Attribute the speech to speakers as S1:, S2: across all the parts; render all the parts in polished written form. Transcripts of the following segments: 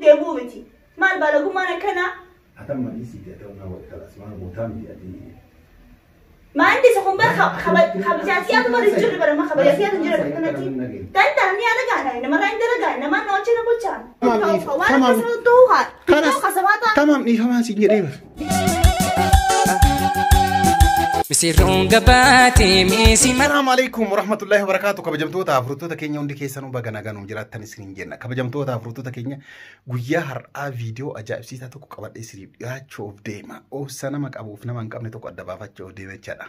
S1: deebi'u miti. Maal baalagummaan akkanaa?
S2: Atamma dhiisiiti ati humna wal kalas maal gootaa miti ati.
S1: Maal isa kun bara kabajaasiyaatu bara hin jirre bara kabajaasiyaatu hin jirre akkanatti. Danda'an ni alagaa namarraa hin dalagaa namaan na wajjin na bulchaa. Waan akkasuma ta'uu haa.
S2: Kanas tamam dhiifamaa siin jedhee bara.
S3: Misirroon gabaatee meesii mara.
S2: Assalamu alaikum warahmatullahi wabarakatuh. Kabajamtoota afurtoota keenya hundi keessanuu baga nagaan jiraattan isiniin jenna. Kabajamtoota afurtoota keenya guyyaa har'aa viidiyoo ajaa'ibsiisaa tokko qabadhee isiniif dhiyaachuuf deema. Obsa nama qabuuf nama hin qabne tokko adda baafachuuf deema jechaadha.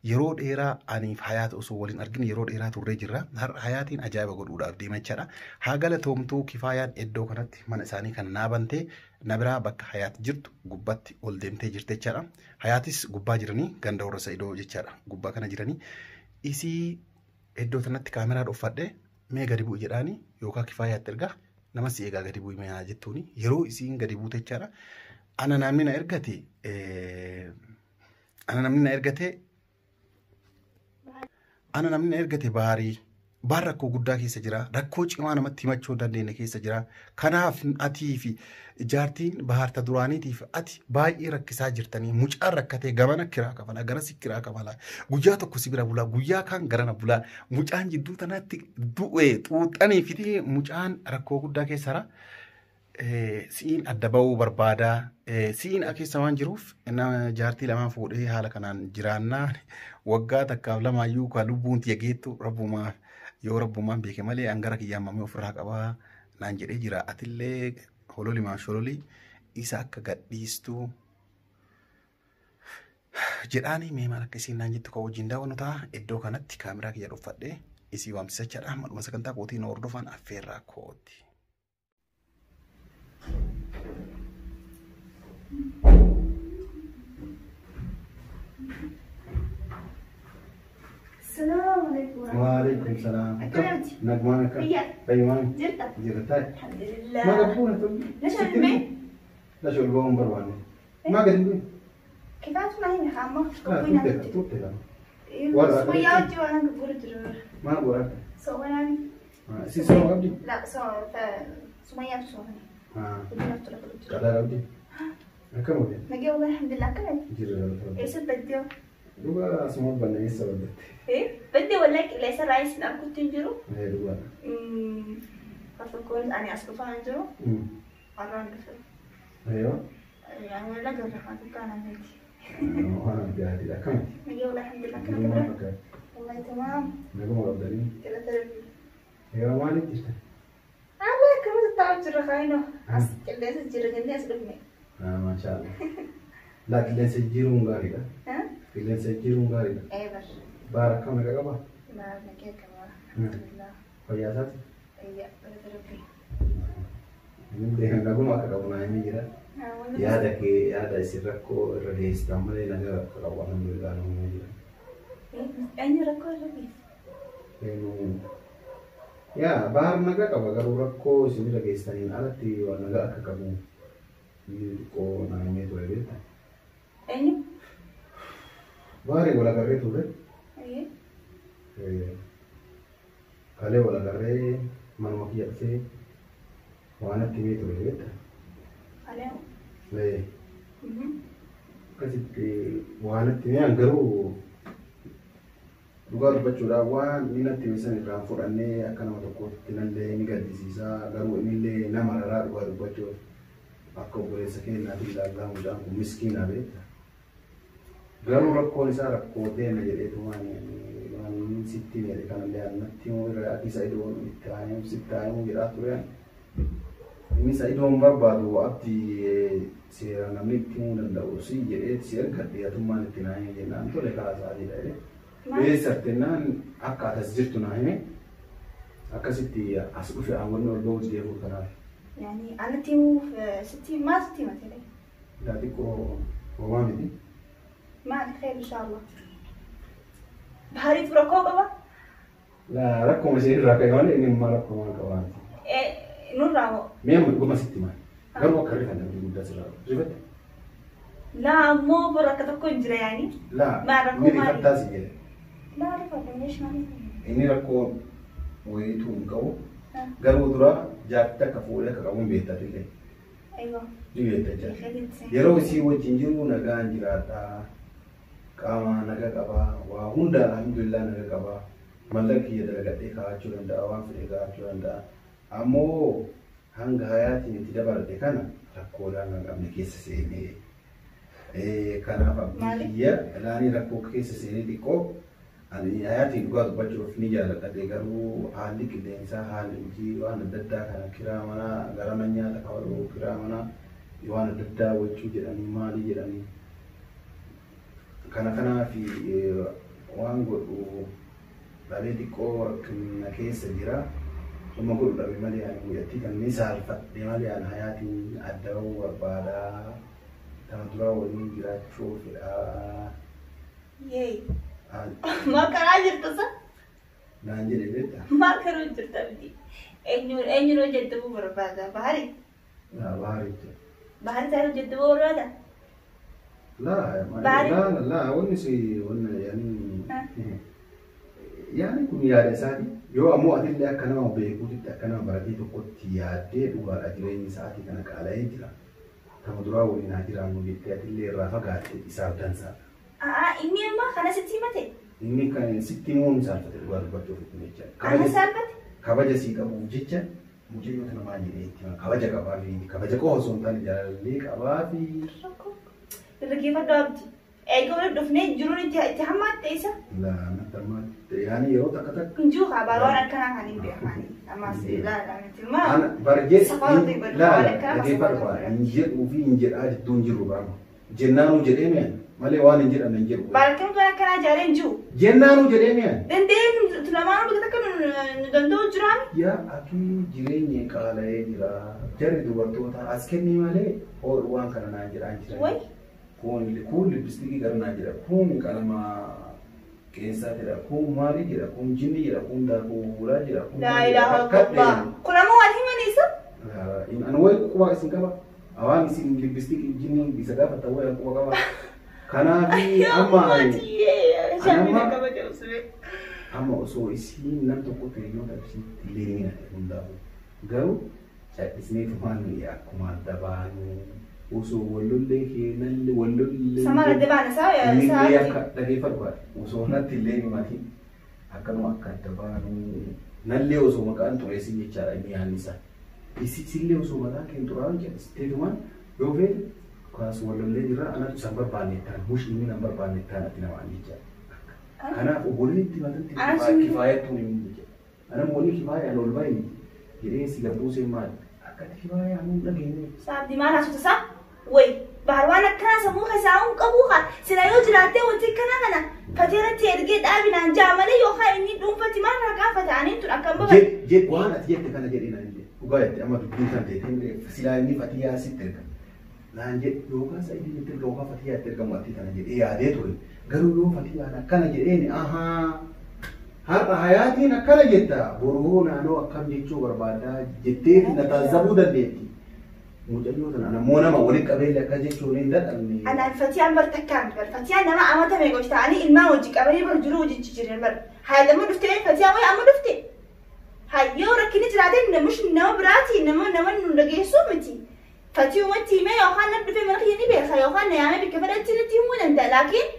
S2: Yeroo dheeraa aniif Hayaat osoo waliin arginu yeroo dheeraa turree jirra. Har'a Hayaatiin ajaa'iba godhuudhaaf deema jechaadha. Haa galatoomtuu Kifaayaan iddoo kanatti mana isaanii kana naa bantee na biraa bakka Hayaat jirtu gubbatti ol deemtee jirte jechaadha. Hayaatis gubbaa jiranii ganda warra Sa'idoo jechaadha. Gubbaa kana jiranii isii iddoo kanatti kaameraa dhuffadhee mee gadi bu'i jedhaani yookaan Kifaayaatti ergaa nama si eegaa gadi bu'i mee jettuuni yeroo isiin gadi buute jechaadha. Ana namni na ergate ana namni na ergate ana namni na ergate baarii baar rakkoo guddaa keessa jira. Rakkoo cimaa namatti himachuu hin dandeenye keessa jira. Kanaaf atii fi jaartiin baharta duraaniitiif ati baay'ee rakkisaa jirtanii mucaan rakkatee gamana kiraa kafalaa gara si kiraa kafalaa guyyaa tokko si bira bulaa guyyaa kaan garana bulaa mucaan jidduu tanatti du'e xuuxanii fi mucaan rakkoo guddaa keessa jira. Si'iin adda ba'uu barbaada. Si'iin keessa waan jiruuf nama jaartii lamaan fuudhee haala kanaan jiraannaa waggaa takkaaf lamaayyuu kan lubbuun tiyya geettu rabbumaa yoo rabbumaan beeke malee angara kiyyaan mamee ofirraa qabaa naan jedhee jira. Atillee hololimaan shololii isa akka gadhiistuu jedhaanii mee maal akka isiin naan jettu kan wajjin daawwannu ta'a. Iddoo kanatti kaameraa kiyya dhuffadhee isii waamsisachaadha. Madhuma sagantaa kootiin hordofan affeerraa kooti.
S1: Salaamu alaikum.
S2: Waalaikum salaam.
S1: Akkamitti?
S2: Nagumaan akka?
S1: Biyya.
S2: Fayyumaan?
S1: Jirta?
S2: Jirta.
S1: Alhamdulillah.
S2: Maal fuuna tolli?
S1: Nasha ilmee?
S2: Nasha ol ba'uun barbaanne. Maa gadi bu'e?
S1: Kifaatu naa hin haama.
S2: Tuutte tuutte lama. Warra
S1: Sumayyaa wajjin waan akka gurra jiru.
S2: Maal godhaa?
S1: Soomanaan.
S2: Si sooma qabdi?
S1: La sumayyaatu soomani. Guddinaaf tura godhu jiru.
S2: Qadaa qabdi? Akkam oole?
S1: Nagee wallahi alhamdulillah akkamitti?
S2: Jirra.
S1: Eessa baddee?
S2: Dhugaa asuma banna eessa baddatte?
S1: Baddee wallahi qilleensa raayis hin arkutti hin jiru.
S2: Dhugaa.
S1: Fakkoon ani as dhufaa hin jiru. Har'aan dhufe.
S2: Ayoo.
S1: Yani laga irraa xiqqaa nameeti.
S2: Waan adda akkamitti?
S1: Nagee wallahi alhamdulillah
S2: Naguma
S1: akkamitti?
S2: fakkaata.
S1: Wallahi tamaam.
S2: Naguma qabdanii.
S1: Galata rabbii.
S2: Yeroo maaliif jirta?
S1: Alla akkamitti taa'u jirra kaayino. As qilleensa jira jennee as dhufne.
S2: Maashaallah. Laa qilleensa jijjiiruun gaariidha. Qilleensa jijjiiruun gaariidha.
S1: Ee bar.
S2: Baara akkam naga qabaa?
S1: Maal nagee qaba. Alhamdulillah.
S2: Fayyaa isaati?
S1: Ayya galata rabbii.
S2: Inni naguma akka qabu naa himee jira. Yaada kee yaada isin rakkoo irra geessitan malee nagaa akka qabu alhamdulillah naa himee jira.
S1: Eenyu rakkoo irra geesse?
S2: Yaa baar nagaa qaba garuu rakkoo isin irra geessitaniin alatti waan nagaa akka qabu inni xiqqoo naa himee ture beektaa?
S1: Eenyu?
S2: Baarii wal agarree turre.
S1: Ayyee.
S2: Kalee wal agarree manuma kiyya dhufee waan natti himee ture beektaa?
S1: Alee.
S2: Akkasitti waan natti himee garuu dhugaa dubbachuudhaaf waan inni natti hime san irraan fudhannee akka nama tokkootti nallee ni gaddisiisaa garuu innillee nama raraa dhugaa dubbachuuf akka obboleessa keenyaatti ilaallaa mucaan kun miskiinaa beektaa? Garuu rakkoon isaa rakkoo deema jedheetu waan waan inni sitti hime kanallee natti himuu irra ati Sa'idoon itti haa sitti haa himuu jedhaa ture. Inni Sa'idoon barbaadu abdii seera namni itti himuu danda'u si jedhee si ergadhe atummaan itti naa hime jennaan tole kaasaa jedha jedhee. Eessa jennaan akka atas jirtu naa hime akkasitti as dhufe wanni ol ba'uu deebi'u kanaaf.
S1: Yani anatti himuuf sitti maal sitti himate?
S2: Yaa xiqqoo homaa miti.
S1: Maali khayr inshallah. Baariitu rakkoo qaba?
S2: Laa rakkoo isin irraa ka'e malee inni immoo rakkoo maal qabaa miti.
S1: Nurraa moo?
S2: Mee amma dhuguma sitti maali? Garuu akka rifan namni guddaa sirraa rifatte?
S1: Laa ammoo bara akka tokko hin jira yaani.
S2: Laa
S1: Maal rakkoo
S2: inni
S1: maali?
S2: rifattaa si jedhe.
S1: Laa rifadhe meesh maali?
S2: Inni rakkoo wayiituu hin qabu. Garuu dura jaartii takka fuudhee akka qabuun beektatillee. Ni beekta jechaadha. Yeroo isii wajjin jiru nagaan jiraadha. Qaama naga qabaa. Waa hunda alhamdulillah naga qabaa. Mallaqa kiyya dalagadhee kaa'achuu danda'a. Waan fedhe kaa'achuu danda'a. Ammoo hanga hayaatiin itti dabalte kana rakkoodhaan kan qabne keessa seenee. Kanaaf abdii kiyya ilaanii rakkoo keessa seenee xiqqoo ani hayaatiin dhugaa dubbachuuf ni jaalladha garuu haalli qilleensaa haalli hojii waan adda addaa kana kiraa manaa gara nyaata kabaluu kiraa manaa waan adda addaa wachuu jedhanii maali jedhanii kana kanaaf waan godhu dhabee xiqqoo rakkina keessa jira. Dhuma godhu dhabe malee ani guyyattii kan ni saalfadhe malee ani hayaatiin adda bahuu barbaada. Kana dura waliin jiraachuu fedha.
S1: Yee. Maal karaa jirta sa?
S2: Naan jedhe beektaa?
S1: Maal karuu jirta abdii? Eenyuun hojjettu barbaada? Bahari?
S2: Bahari jechuudha.
S1: Bahari taa'ee hojjettu barbaada?
S2: Laa laa laa wanni si wanni yaani yaani kun yaada isaati. Yoo ammoo atillee akka nama beekuutitti akka nama baratee tokkotti yaaddee dhugaadha jireenyi isaatii kana qaala'ee jira. Kama duraa waliin haa jiraannu jettee atillee irraa fagaatte isaaf dansaadha.
S1: Inni amma kana sitti himate?
S2: Inni kan sitti himuun saalfate dhugaa dubbachuuf itti jecha.
S1: Ana saalfate?
S2: Kabaja sii qabuuf jecha mucayyoo tana maal jedhee itti hima kabaja qabaa fi kabaja qofa osoo hin taane jaalallee qabaa fi.
S1: Dhaggeeffadhu abdi. Eega walitti dhufnee jiruun itti hammaatte isa?
S2: Laa natti hammaatte yaani yeroo takka takka.
S1: Hin jiru haa waan akkanaa kan hin beekan. Ammas ilaala miti maa.
S2: Barjee laala dhaggeeffadhu hin jedhuu fi hin jedhaa jidduu hin jiru barama. Jennaanuu jedhee mi'a malee waan hin jedhamne hin jedhu.
S1: Baarkan waan akkanaa ijaaree hin jiru.
S2: Jennaanuu jedhee mi'a.
S1: Dandeenye lamaanuu bakka takka nu danda'u jiraami.
S2: Yaa akii jireenya qaala'ee jira. Jarri dubartoota as kennii malee waan kana naan jedhaan jiran.
S1: Wayi.
S2: Kun lippistikii gara naan jedha. Kun qalama qeensaa jedha. Kun maali jedha. Kun jinni jedha. Kun daakuu bu'uuraa jedha. Kun
S1: Laa ilaaha illallah. Kun ammoo waan himaniisa?
S2: Ani wayi quba isin qaba. Awaan isin lippistikii jinni isa gaafata wayi quba qaba. Kanaaf amma osoo isiin nam tokkotti hiriyoota isiitti illee ni hundaa'u. Garuu callisneetumaan akkuma adda baanu osoo wallollee keenallee wallollee.
S1: Samaan adda baana isaa
S2: Inni akka dhaggeeffadhu osoo natti illee himatiin akkanuma akka adda baanu nallee osoo maqaan xureessin jechaadha inni yaadni isaa. Isillee osoo maqaan kee xuraa'an callisteetumaan yoo feete kaas wallollee jira anatu isaan barbaanne ta'an mush inni nan barbaanne ta'an ati namaan jechaadha. Kanaaf obboleetti matatti kifaayattuun hin jechuudha. Anam wanni kifaayaan ol bahe jedhee si gabbuusee maali? Akkati kifaayaan hin dhageenye.
S1: Saabdi maal haasota isaa? Wayi bahar waan akkanaa sammuu keessaa hin qabu haa sila yoo jiraattee wanti akkana kana fateeratti ergee dhaabinaan jaa malee yookaan inni dhuunfatti maal irraa gaafata aniin tun akkam baban.
S2: Jedh waan ati jette kana jedhee naan jedhe dhugaa jette amma dubbiin kan ta'e silaa inni fatiyaa sitti erga. Naan jedhe yookaan sa'idii itti erga yookaan fatiyaa itti ergamu ati kana jedhee yaadee ture. Garuu yoo fatiyaan akkana jedheen ahaa har'a hayaatiin akkana jetta boruu naannoo akkam jechuu barbaadaa jettee na taasisuu dandeetti. Mucayyoo tana ammoo nama walitti qabeellee akka jechuun hin dadhabne.
S1: Anaan fatiyaan bar takkaan bar fatiyaan nama amata meeqa hojii ta'anii ilmaan hojii qabanii bar jiruu hojii jiran bar haayidammoo dhuftee fatiyaan wayi amma dhufte. Hayyoo rakkinni jiraatee namichi nama biraati nama nama nu dhageessuu miti. Fatiyumatti himee yookaan na dhufee mana kiyya ni beeka yookaan na yaamee bakka fedhatti natti himuu danda'a laakiin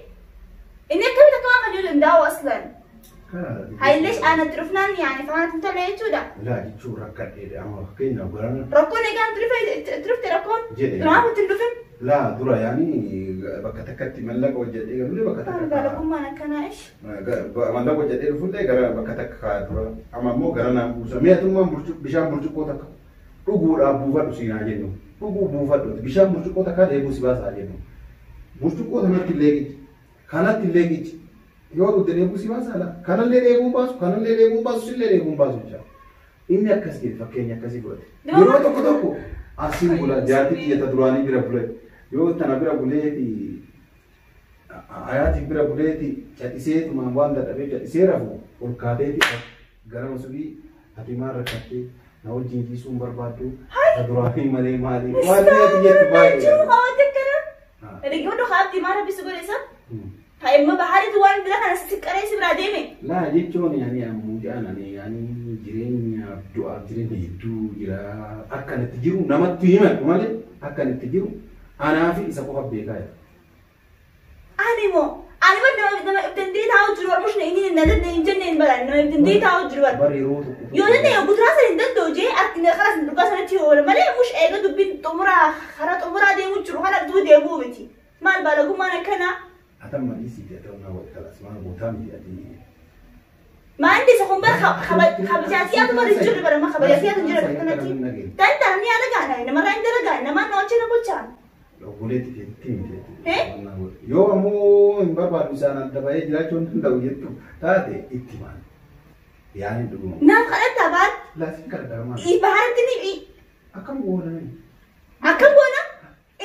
S1: inni akkamitti akka waan kan jiru danda'u aslan. Hayilesh aanatti dhufnaan yaani faana tun jechuudha.
S2: Laa jechuun rakkadheedha amma fakkeenyaaf garana.
S1: Rakkoon egaa itti dhufte rakkoon.
S2: Jedhe.
S1: Kanaaf itti hin dhufin.
S2: Laa dura yaani bakka takkatti mallaqa hojjedhee galullee bakka takka.
S1: Balagummaan akkanaa ish.
S2: Mallaqa hojjedhee dhufullee gara bakka takka kaa dura amma immoo gara naan buusa mi'atummaan bishaan burcuqqoo takka dhuguudhaaf buufadhu siinaa jennu dhuguu buufadhu bishaan burcuqqoo takka dheebuu si baasaa jennu burcuqqoo sanatti illee qici kanatti illee qici yoo dhugde dheebuu si baasaa laa kanallee dheebuun baasu kanallee dheebuun baasu sillee dheebuun baasu jecha inni akkas jedhe fakkeenya akkasii godhate yeroo tokko tokko asiin bula jaartii xiyyata duraanii bira bule yoo tana bira buleeti hayaatiin bira buleeti cadhiseetumaan waan dadhabee cadhisee rafu ol kaateeti gara masubii ati maal rakkattee na wajjin ciisuu hin barbaaddu ta duraanii malee maali waan ati jettu baay'ee.
S1: Jiru hawwate akkana. Dhaggeeffadhu haabdi maal rabbi si godhe isa? Imma baharitu waan bira kana si qaree si biraa deeme.
S2: Laa jechuun yaani mucaan ani yaani jireenya Du'aaf jireenya hedduu jira. Akka itti jiru namatti himan malee akka itti jiru anaa fi isa qofa beekaa jira.
S1: Ani moo ani bar nama dandee taa'u jiru bar mushne inni na dandee hin jenne hin baran nama dandee taa'u jiru bar.
S2: Bar yeroo tokko.
S1: Yoo dandee guduraa sana hin danda'u jee ati karas dhugaa sanatti yoo malee mush eega dubbiin xumuraa karaa xumuraa deemu jiru kana duu deemuu miti. Maal baalagummaan akkanaa?
S2: Atan maliisiiti ati ta'uu naa wal kalas maal gootaa miti ati.
S1: Maal isa kun bar kabajaatiyaatu bar hin jirre bara kabajaatiyaatu hin jirre akkanatti. Danda'an ni alagaa namarraa hin dalagaa namaan na wajjin bulchaa.
S2: Obboleetti teetti miti. Yoo ammoo hin barbaadu isaan adda bahee jiraachuu hin danda'u jettu taate itti maal. Yaani dhuguma.
S1: Naaf kadhattaa baal.
S2: Laasin kadhataa maal.
S1: Baharatti ni.
S2: Akkam goona ni.
S1: Akkam goona?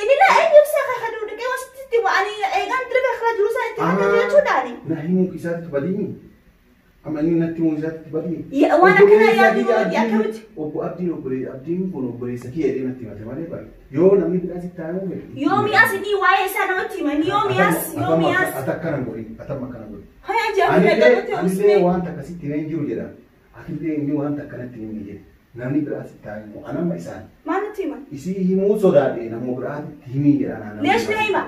S1: Inni laa eenyu ibsaa kan dhiqee wasitti ani eegaan dirbe karaa jiru isaa itti akka jechuudhaani.
S2: Na himuu isaatti badii. Amma inni natti himuu isaatti badii.
S1: Waan akkanaa yaaduu akkamitti.
S2: Obbo Abdiin obboleessa Abdiin kun obboleessa kiyya jedhee natti himate malee bara. Yoo namni biraa sitti taa'ee fedhe.
S1: Yoo mi'aas inni waa'ee isaa namatti himan yoo mi'aas yoo mi'aas.
S2: Ata akkana godhi ata akkana godhi.
S1: Haya jaafii dhaggeeffate
S2: Anillee waan akkasitti himee jiru jedha. Atillee inni waan akkanatti himee jedhe. Namni biraa sitti taa'ee immoo anamma isaan.
S1: Maal natti himan?
S2: Isii himuu sodaadhe namni biraatti himii jedha.
S1: Leesh na hima.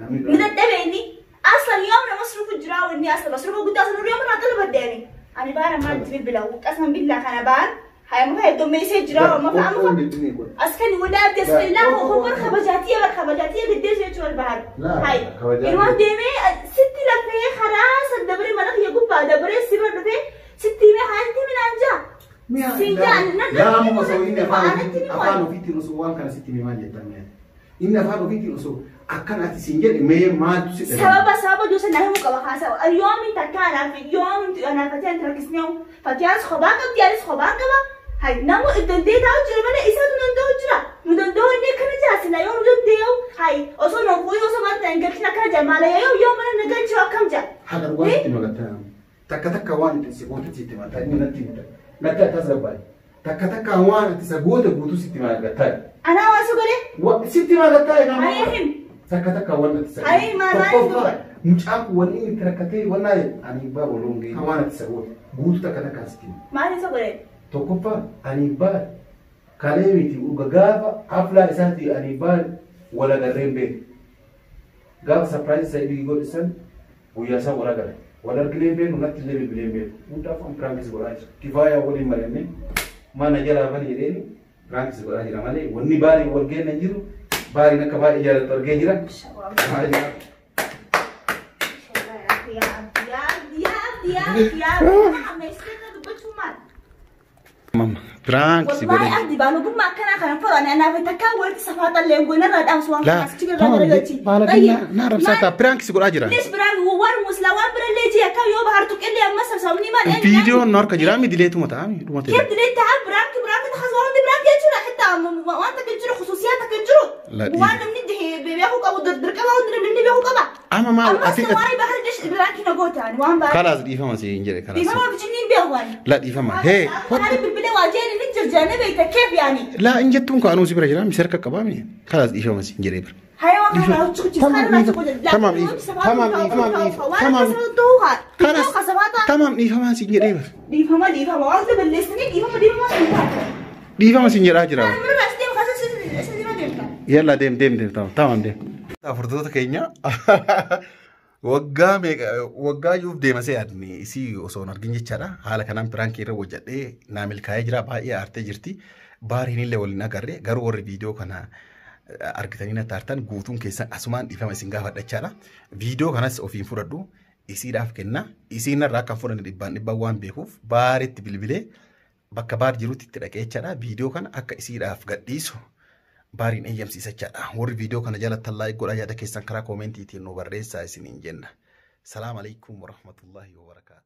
S1: Ni dadhabe inni. Aslan yoom nama masruufu jira wanni aslan masruufa guddaa sana yoom irraa dalbadde ani. Ani baara maal bilbila qasman billaa kana baar. Haya muka heddommeessee jira amma fa'a amma askani wala abdi askani laa hoo bar kabajaatiya bar kabajaatiya giddeessu jechuun bahar. Hay ilmaan deemee sitti lafee karaa san dabaree mana kiyya gubbaa dabaree sirra dhufee sitti himee haati minaan jaa.
S2: Laamu osoo inni afaan ofiitiin osoo waan kana sitti himaa jettan mi'a. Inni afaan ofiitiin osoo akkan ati siin jedhe mee maaltu si
S1: dhabe. Sababa gosa na himuu qaba haasawa. Yoomiin takka anaaf yoomiin anaaf fatiyaan rakkisnee fatiyaanis kophaa qabdi anis kophaa qaba. Hay namu dandee taa'u jira malee isaatu danda'u jira. Nu danda'u inni akkana jira sila yoo nu danda'u hay osoo nu fuuyee osoo maal ta'an galchin akkana jira maala yoo yoo mana na galchuu akkam jira.
S2: Haga waan itti magattaa takka takka waan itti si goote sitti mataa inni natti himta. Natti akkas gabbaadhe. Takka takka waan ati isa goote guutuu sitti magattaa.
S1: Anaa waan si godhe?
S2: Sitti magattaa egaa.
S1: Hayee him.
S2: Takka takka waan ati isa
S1: goote. Hayee maal maal
S2: Mucaan kun wanni inni itti rakkatee wannaa ani baa waloon ga'e waan ati isa goote guutuu takka takka sitti hima.
S1: Maal isa godhe?
S2: Tokkoffaa ani baa kalee miti gaafa aflaa isaati ani baa wal agarreen beeku. Gaafa sapiraayizii isa godhe san guyyaa isaa wal agarre. Wal arginee beeku natti illee bilbilee beeku. Hundaaf an piraankis godhaa jira. Kifaayaa waliin mari'annee mana jalaa bani jedheeni piraankis godhaa jira malee wanni baariin wal geenna hin jiru. Baariin akka baay'ee jaallattu argee jira. Piraankis godhe.
S1: Wallahi abdi baalogummaa akkanaa kana fudhan anaaf takkaa walitti safaaxallee goonarraa dhaamsu waan kanaas chigarraa garagachi.
S2: Na rabsaata piraankis godhaa jira.
S1: Lees biraan waan muslaa waan birallee jee akka yoo bahartu qillee amma sabsabni maal eenyu.
S2: Viidiyoon nu harka jira midileetuma ta'a dhuma ta'e.
S1: Keef dilee ta'a biraanki biraanki ta'a waan hundi biraanki jechuudha xitta waan takka jiru khusuusiyaa takka jiru. Waan namni beekuu qabu dirqama hundi namni beekuu qaba.
S2: Amma maal
S1: ati amma bahar lees biraanki na gootaan waan baay'ee.
S2: Kalaas dhiifama si hin jedhe kalaas.
S1: Dhiifama bijinni hin beeku waan.
S2: La dhiifama hee.
S1: Ani bilbilee waa jeen inni jirjaane beekta keef yaani.
S2: La hin jettuun kaanuu si bira jira misir harka qabaa mi kalaas dhiifama si hin jedhee bira. Tamam dhiifama si hin jedhee bira.
S1: Dhiifama dhiifama waan balleessanii dhiifama dhiifama si hin taate.
S2: Dhiifama si hin jedhaa jira. Yalla deem deem deem tamam tamam deem. Afurtoota keenya waggaa meeqa waggaa yuuf deema see yaadni isii osoo hin argin jechaadha. Haala kanaan piraankii irra hojjedhee naa milkaa'ee jira baay'ee aartee jirti. Baariin illee waliin agarre garuu warri viidiyoo kana argitanii natti aartan guutuun keessan asumaan dhiifama isin gaafadha jechaadha. Viidiyoo kanas ofiin fudhadhu isiidhaaf kenna. Isiin irraa akka fudhanne dhibbaan dhibbaan waan beekuuf baariitti bilbilee bakka baar jirutti itti dhaqee jechaadha. Viidiyoo kana akka isiidhaaf gadhiisu baariin eeyyamsiisa jechaadha. Warri viidiyoo kana jalatti laayik godhaa yaada keessan karaa koomentiitiin nu barreessaa isiniin jenna. Salaam alaikum warahmatullahi wabarakaatu.